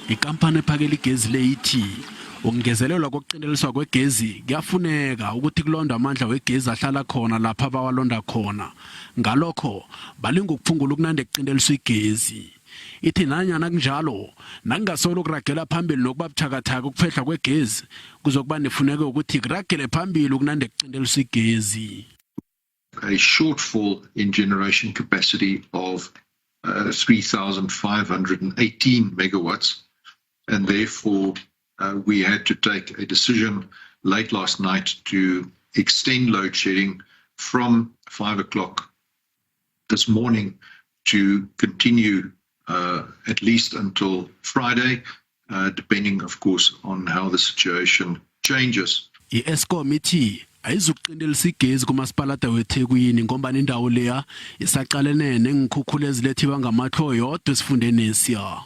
Ikampani ephakela igezi le ithi ukungezelelwa kokuqinteliswa kwegezi kuyafuneka ukuthi kulondwe amandla wegezi ahlala khona lapha bawalonda khona. Ngalokho balinga ukuphungula ukunande kuqinteliswa igezi. Ithi nanyana kunjalo, nakungasolo kuragela phambili nokuba buthakathaka ukuphehlwa kwegezi, kuzokuba nefuneko yokuthi kuragele phambili ukunande kuqinteliswa igezi. A shortfall in generation capacity of 3,518 megawatts, and therefore we had to take a decision late last night to extend load shedding from 5 o'clock this morning to continue at least until Friday, depending, of course, on how the situation changes. I-Eskom ithi ayizukuqintelisa igezi kumasipalata weThekwini ngombana indawo leya isaqalene neenkhukhula ezilethiwa ngamatlho yodwa esifundenesiya.